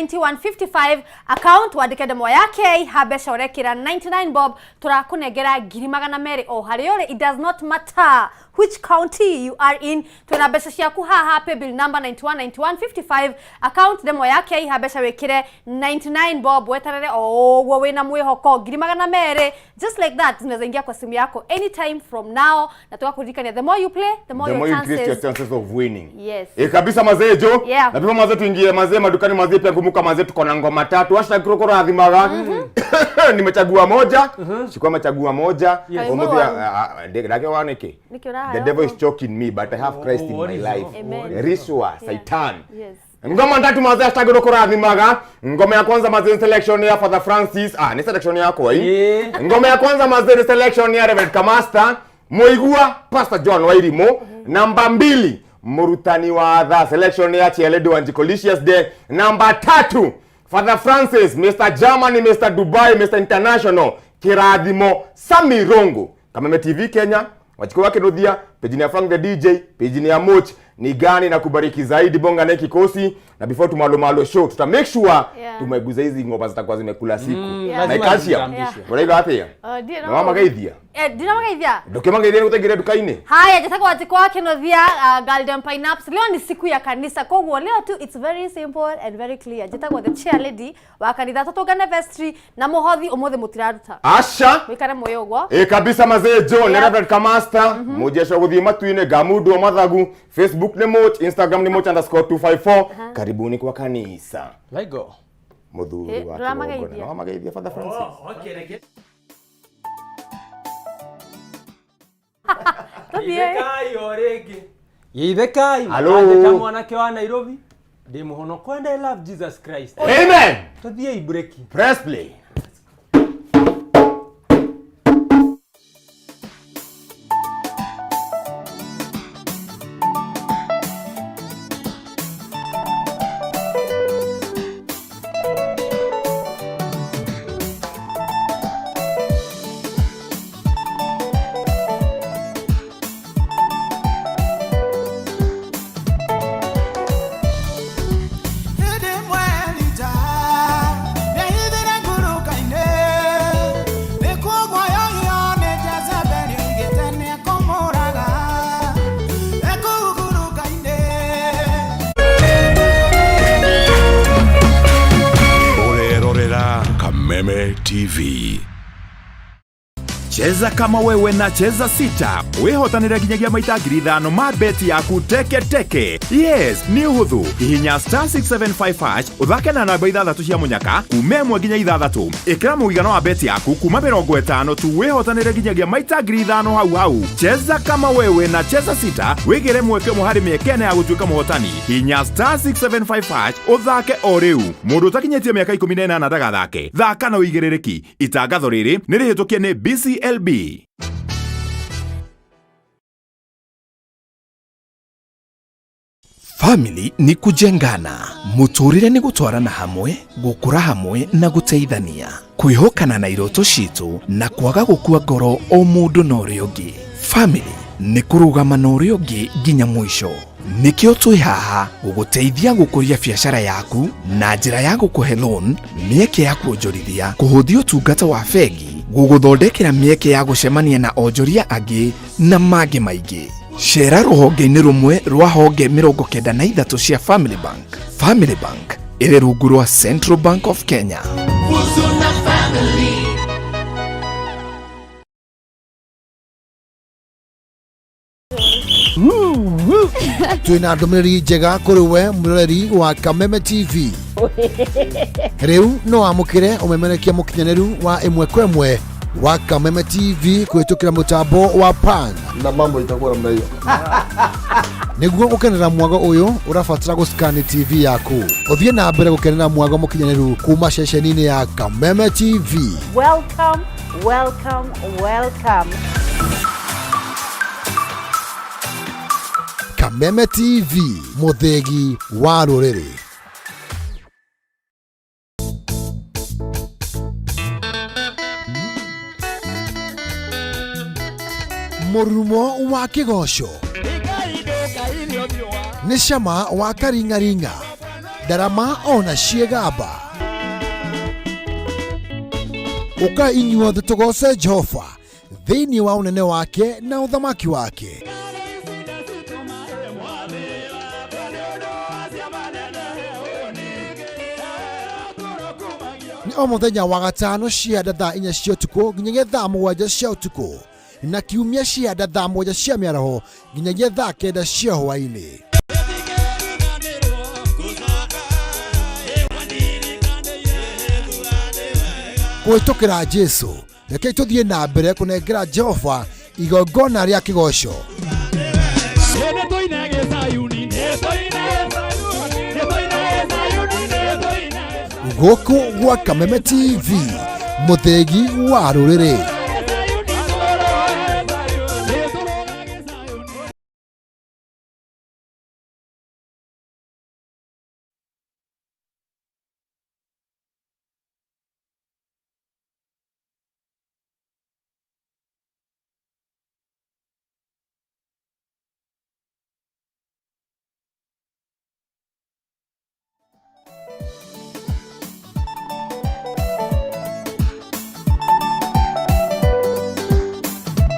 919155, account wandĩke ndemwa ya K ha mbeca ũrekĩra 99 bob, tũrakũnengera 200,000 o harĩa ũrĩ. It does not matter which county you are in, twĩna mbeca ciaku haha paybill number 919155, account ndemwa ya K ha mbeca wĩkĩre 99 bob, weterere o ũguo wĩna mwĩhoko 200,000 just like that zinaweza ingia kwa simu yako anytime from now, na tukakuririkania the more you play the more The your more you increase your chances. chances of winning. Yes. Eh, kabisa mazee jo. Yeah. Na pia mazee tuingie mazee madukani mazee pia kumbuka mazee tuko na ngoma tatu. Hashtag kuroko rathimaga. Nimechagua moja. Sikuwa amechagua moja. Yes. Umuthi ndake waneke. Nĩkĩ ũrahaya The devil ũguo? is choking me but I have Christ in my life. Amen. Rishwa, Satan. Yes. Ngoma tatu mazee hashtag kuroko rathimaga. Ngoma ya kwanza mazee ni selection ya Father Francis. Ah, ni selection yako hii. Ngoma ya kwanza mazee ni selection ya Reverend Kamasta. Muigua Pastor John Wairimu. Namba 2 Murutani wa tha selection ya Chieledo Wanjikolicious Day. Namba 3 Father Francis, Mr. Germany, Mr. Dubai, Mr. International, Kirathimo Sami Rongo. Kameme TV Kenya, wachukua wake Nuthia, page ya Frank the DJ, page ya Moch, ni gani na kubariki zaidi bonga na kikosi. Na before tumalo malo show tuta make sure tumeguza hizi ngoma zitakuwa zimekula siku. Yeah. Na Lazima calcium. zitambishwe. Uraiga atia? Ndirĩ Na wamagaithia. Ndinamagaithia. Ndũkĩmagaithia nĩ duka-inĩ. Haya, njĩtagwo Wanjikũ wa Kĩnuthia, Golden Pineapps. Leo ni siku ya kanisa, koguo leo tu it's very simple and very clear. Njĩtagwo the chair lady wa kanitha, tũtũngane vestry na mũhothi ũmũthĩ mũtiraruta. Asha. Mũikare muoyo ũguo. Ĩ kabisa mazee John, Yeah. yeah. Reverend Kamasta, mujesho guthie matu-inĩ ngamundu wa mathagu, Facebook nĩ Moch, Instagram nĩ Moch_254. Karibuni kwa kanisa. Laigo. Muthuri Eh, wa ndũramagaithia. kĩgongona. Nĩwamagaithia Father Francis. Tũthiĩ. Geithĩkai o rĩngĩ. Geithĩkai. Hello. Mũkandĩka mwanake wa Nairobi. Ndĩ mũhonoko and I love Jesus Christ. Amen. Tũthiĩ breki. Press play. Hĩndĩ ĩmwe nita, nĩhithire ngurunga-inĩ, nĩkuoguoyohio nĩ Jezebeli oigĩte nĩekũmũraga, ekũu ngurunga-inĩ. Ũrerorera Kameme TV. Cheza kama wewe na Cheza Sita wĩhotanĩre nginyagia maita 5,000 ma beti yaku teke teke. Yes, nĩ ũhũthũ. Hihinya star 675 hash ũthake na namba ithathatũ cia mũnyaka kuma 1 nginya 6. Ĩkĩra mũigana wa beti yaku kuma 50 tu wĩhotanĩre nginyagia maita 5,000 hau hau. Cheza kama wewe na Cheza Sita wĩgĩre mweke ũmwe harĩ mĩeke ĩna ya gũtuĩka mũhotani. Hihinya star 675 hash ũthake o rĩu. Mũndũ ũtakinyĩtie mĩaka 18 ndagathake. Thaka na ũigĩrĩrĩki. Itangatho rĩrĩ nĩ rĩhĩtũkie nĩ BCLB. Family ni kujengana, muturire ni gutwarana hamwe, gukura hamwe na guteithania, kwihokana na iroto citu na kwaga gukua ngoro o mundu na uria ungi. Family ni kurugama na uria ungi nginya mwisho. Nikio twi haha guguteithia gukuria biacara yaku na njira ya gukuhe loan, mieke ya kuonjorithia, kuhuthia utungata wa bengi, guguthondekera mieke ya gucemania na onjoria angi na mangi maingi. Cera rũhonge-inĩ rũmwe rwa honge 93 cia Family Bank. Family Bank ĩrĩ rungu rwa Central Bank of Kenya. Huzuna family. Twina ndũmĩrĩri njega kũrĩ we mwĩroreri wa Kameme TV. Rĩu no amũkĩre ũmemerekia mũkinyanĩru wa ĩmwe kwa ĩmwe wa Kameme TV kũhĩtũkĩra mũtambo wa Pan na mambo itakuwa namna hiyo. Nĩguo gũkenera mwago ũyũ ũrabatara gũscan TV yaku. Ũthiĩ na mbere gũkenera mwago mũkinyanĩru kuma ceceni-inĩ ya Kameme TV. Welcome, welcome, welcome. Kameme TV, mũthĩgi wa rũrĩrĩ. Mũrurumo wa kĩgoco nĩ cama wa karing'aring'a, ndarama ona ciĩgamba. Ũka inyuothe tũgoce Jehova thĩinĩ wa ũnene wake na ũthamaki wake. Nĩ o mũthenya wa gatano cia thaa 4 cia ũtukũ nginyagia thaa 7 cia ũtukũ na kiumia cia thaa 7 cia mĩaraho nginyagia thaa 9 cia hwaĩ-inĩ. Kũhĩtũkĩra Jesũ, rekei tũthiĩ na mbere kũnengera Jehova igongona rĩa kĩgoco. Gũkũ gwa Kameme TV, mũthĩgi wa rũrĩrĩ.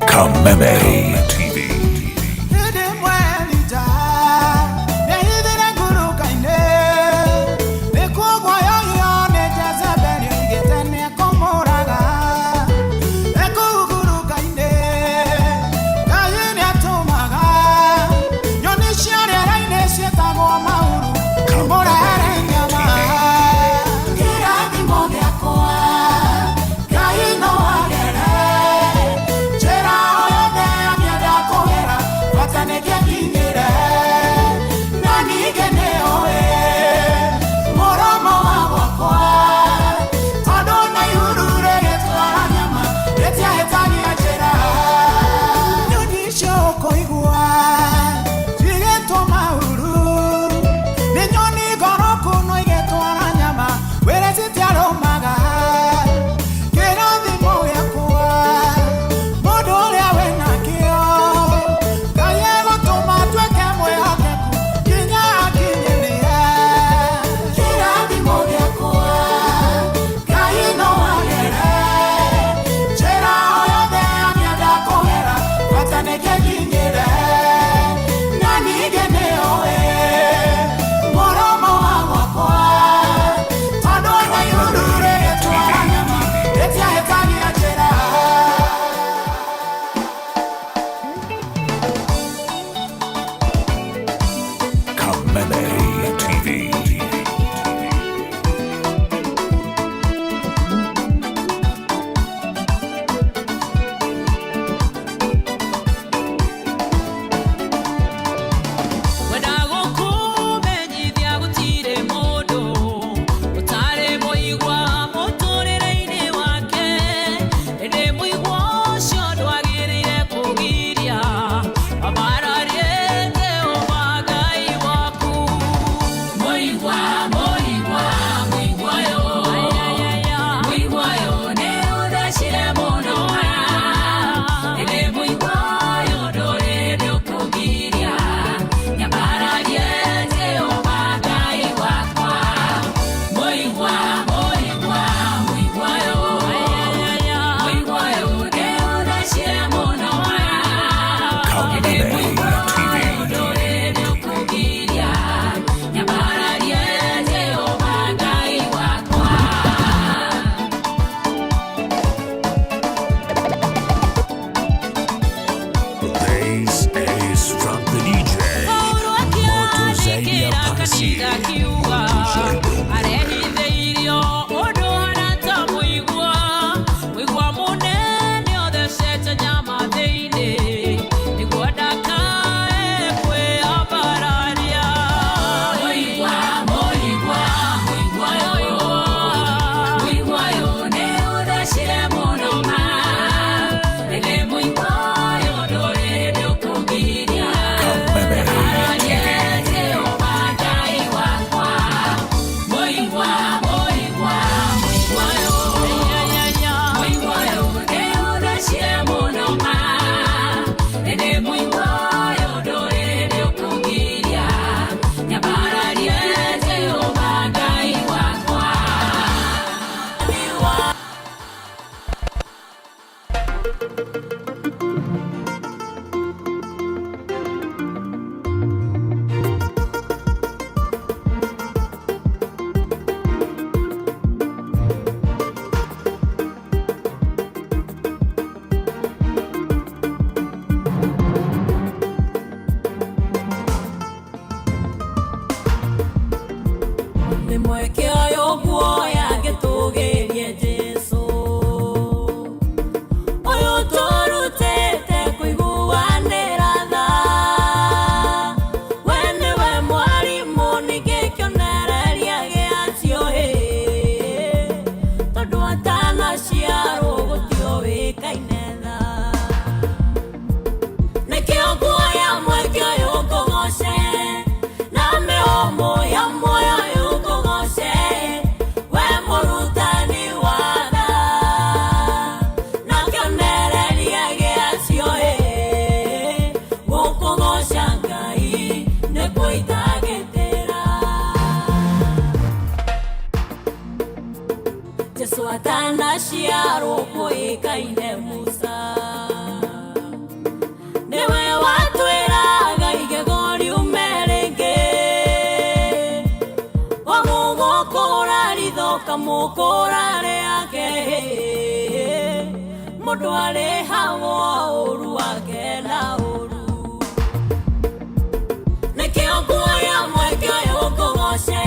Kameme TV. Kĩrathimo gĩakwa, Ngai no agere. Njĩra o yothe Lazaro kũĩkaine Musa. Nĩwe watwĩraga igego riume rĩngĩ, wamũgũkũra ritho kamũkũra rĩake, mũndũ arĩhagwo ũru wake na ũru. Nĩkĩo nguoya mweke ũyũ ngũgoce,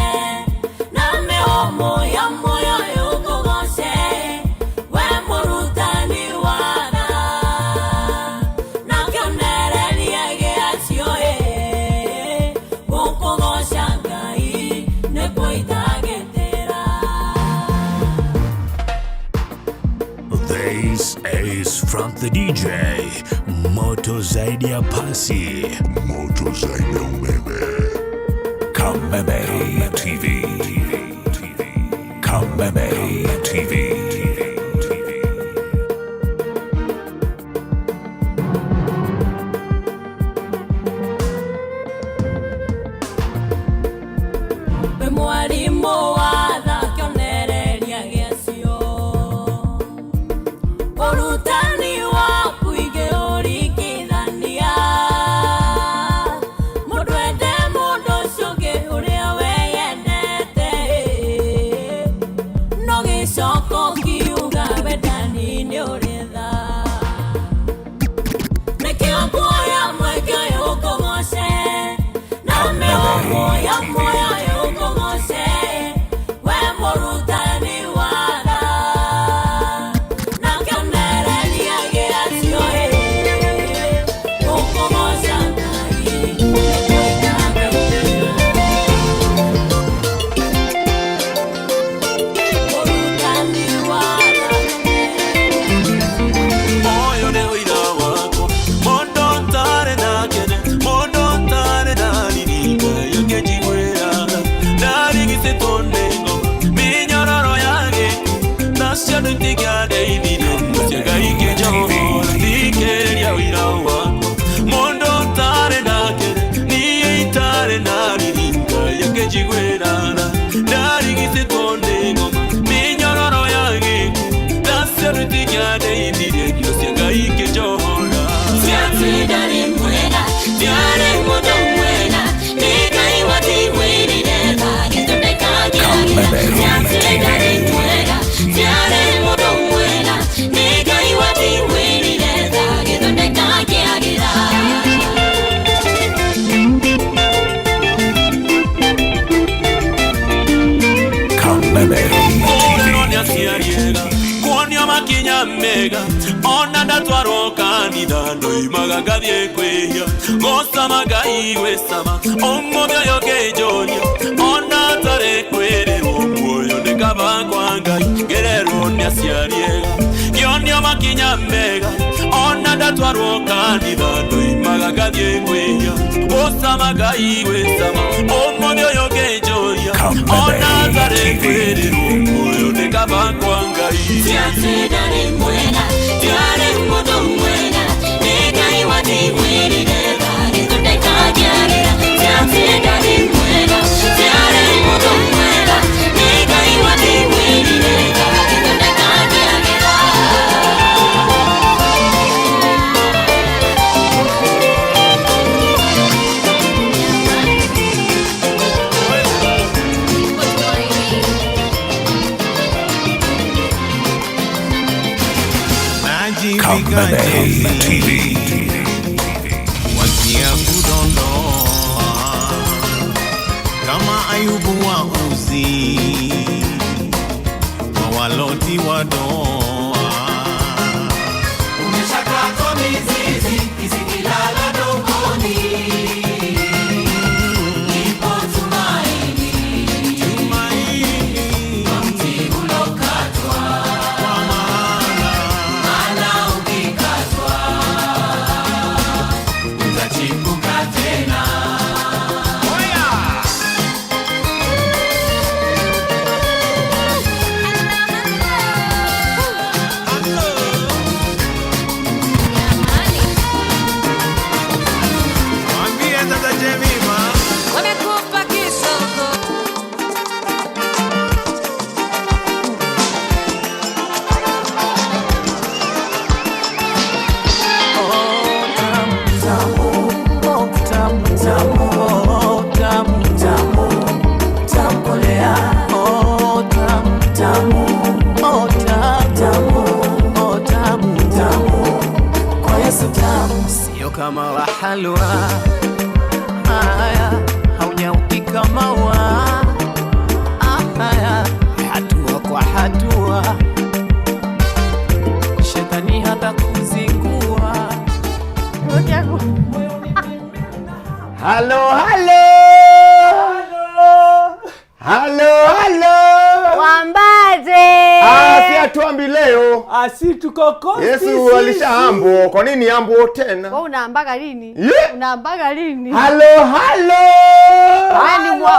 na mĩhũmũ ya muoyo ũyũ ngũgoce, we mũrutani wa tha, na kĩonereria gĩacio ĩ, gũkũgoca Ngai nĩkuo itagĩtĩra. This is Frank the DJ. Moto zaidi ya pasi. Moto zaidi ya umeme. Kameme TV. Kameme TV. We mwarimũ wa tha kĩonereria gĩacio, ũrutani waku ingĩũringithania, mũndũ ende mũndũ ũcio ũngĩ ũrĩa weyendete, no gĩcoka ũkiuga wendani nĩ ũrĩ tha. Nĩkĩo nguoya mweke ũyũ ngũgoce, na mĩhũmũ ya muoyo ũyũ ngũgoce, we mũrutani wa tha, na kĩonereria gĩacio ĩ, gũkũgoca Ngai nĩkuo itagĩtĩra. Mũrutani wa tha. Moyo nĩ ũira wakwa, mũndũ ntarĩ nake, mũndũ ntarĩ na riri, Ngai akĩnjiguĩra tha. Ndarigicĩtwo nĩ ngoma, mĩnyororo ya gĩkuũ, nacio itingĩandeithirie, cia Ngai ikĩnjohora. Thikĩrĩria ũira wakwa, mũndũ ntarĩ nake, niĩ itarĩ na riri, Ngai akĩnjiguĩra tha. Ndarigicĩtwo nĩ ngoma, mĩnyororo ya gĩkuũ, nacio itingĩandeithirie, cia Ngai ikĩnjohora. Ndarĩ mwega, ndarĩ mũndũ mwega, nĩ Ngai watiguĩrire tha, gĩthondeka kĩagĩra. Ndarĩ mwega, ndarĩ mũndũ mwega, nĩ Ngai watiguĩrire tha, gĩthondeka kĩagĩra. Kameme Kũrerwo nĩ aciari ega, kuonio makinya mega, ona ndatwarwo kanitha ndoimaga ngathiĩ kwĩhia, gũcama Ngai gwĩcama, ũmũthĩ ũyũ ngĩnjũria, ona ntarĩ kwĩrĩrwo muoyo nĩ kaba kwa Ngai, ngĩrerwo nĩ aciari ega, ngĩonio makinya mega, ona ndatwarwo kanitha ndoimaga ngathiĩ kwĩhia, gũcama Ngai gwĩcama, ũmũthĩ ũyũ ngĩnjũria, ona ntarĩ kwĩrĩrwo muoyo nĩ kaba kwa Ngai. Ndarĩ mwega, ndarĩ mũndũ mwega, nĩ Ngai watiguĩrire tha, gĩthondeka kĩagĩra. Ndarĩ mwega, ndarĩ mũndũ mwega, nĩ Ngai watiguĩrire tha, gĩthondeka kĩagĩra. Kameme TV. Wakia kudondoa kama Ayubu wa Uzi, kwa waloti wa doa. Umeshakatwa mizizi isikilala dongoni, lipo tumaini, kwa mti ulokatwa, maana ukikatwa utachipuka tena. Ooh. Kama wa halwa, haya haunyauki kama wa haya, hatua kwa hatua, shetani hata kuzingua. Halo, halo. Halo, halo. Wambaje. Ah, si atuambi leo. Asi tuko kosti. Yesu alishaambo. Kwa nini ambo tena? Wewe unaambaga lini? Yeah. Unaambaga lini? Halo, halo.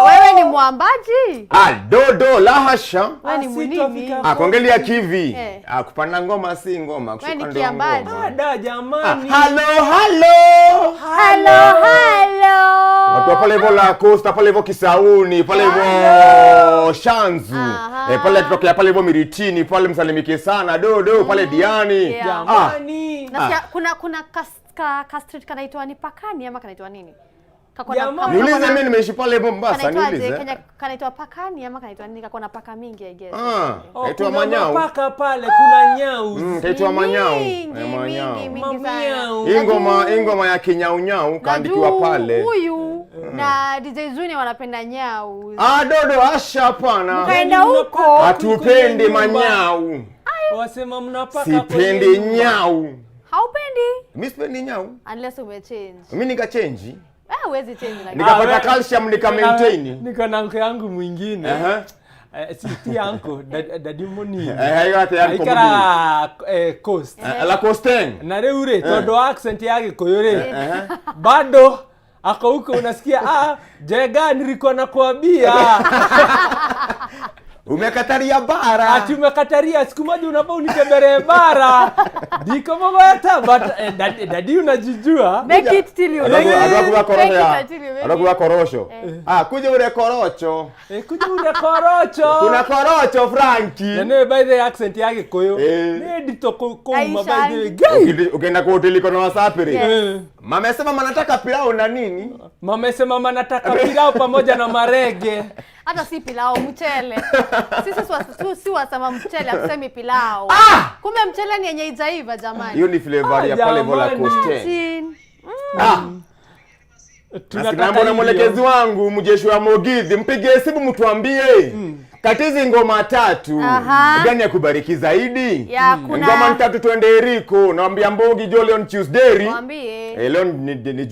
Wewe ni mwambaji? Ah, dodo la hasha. Wewe ni mwinini. Ah, kuangalia kivi. Eh. Ah, kupanda ngoma si ngoma, Wewe kushuka ni ndio kiambaji. ngoma. Da jamani. Halo, halo. Halo, halo. Watu wa pale hivyo la Costa, pale hivyo Kisauni, pale hivyo Shanzu. Eh, pale tutokea pale hivyo Miritini, pale msalimike sana dodo, pale Diani. Yeah. Ah, Nasikia kuna ka street kanaitwa ni Pakani ama kanaitwa nini? Kako na- kako Niulize na- mimi nimeishi pale Mombasa, kanaitwaje? niulize. Kenya kanaitwa Pakani ama kanaitwa nini? Kako na paka mingi I guess. Ah, Oh, kaitwa kuna Manyau. mapaka pale, kuna nyau. Kaitwa Manyau. Mingi, Eh, Manyau. mingi, mingi sana. Hii ngoma, hii ngoma ya kinyaunyau kaandikiwa Juu pale. Huyu na DJ Zuni wanapenda nyau. Ah, dodo asha hapana. Mkaenda huko. Hatupendi manyau. Wasema mnapaka Sipendi kwenye nyumba. nyau. Haupendi? Mimi sipendi nyau. Unless umechange. Mimi nikachange. Ah, huwezi change lakini. Nikapata calcium nika maintain. Niko na uncle yangu mwingine. Aha. Si ti uncle, dadi munini. Eh, hiyo ati uncle Aikara coast. La Coasteng. Na rĩu rĩ, tondũ accent ya Gĩkũyũ rĩ, Eh. bado ako huko unasikia ah, Jenga nilikuwa nakwambia. Umekataria bara. Ati umekataria siku moja unafaa unitembelee bara. Ndiko mabata but dadi unajijua. Make it till you make it. Anakuwa Make it korosho ya. until you make it. Anakuwa korosho. Ah, kuja ule korocho. Eh, kuja ule korocho. Kuna korocho Franki. Na nĩ by the accent ya Gĩkũyũ. Nĩ nditũ kũuma by the way. Guy! Ukienda kwa hoteli kona wasafiri. Yes. Mama sema manataka pilau na nini? Mama sema manataka pilau pamoja na marege. Hata si pilau, mchele. Sisi si wasema mchele, hatusemi pilau. Kumbe mchele ni yenye ijaiva jamani. Hiyo ni flavor ya pale Vola Coast. Imagine. Ah. Nasinambo na mwelekezi wangu mjeshi wa Mogithi, mpigie simu mtuambie katizi ngoma tatu Aha. gani ya kubariki zaidi. Ya, kuna- Ngoma tatu twende Eriko, naambia Mbogi jo leo ni Tuesday. Waambie. Eh, leo ni Juma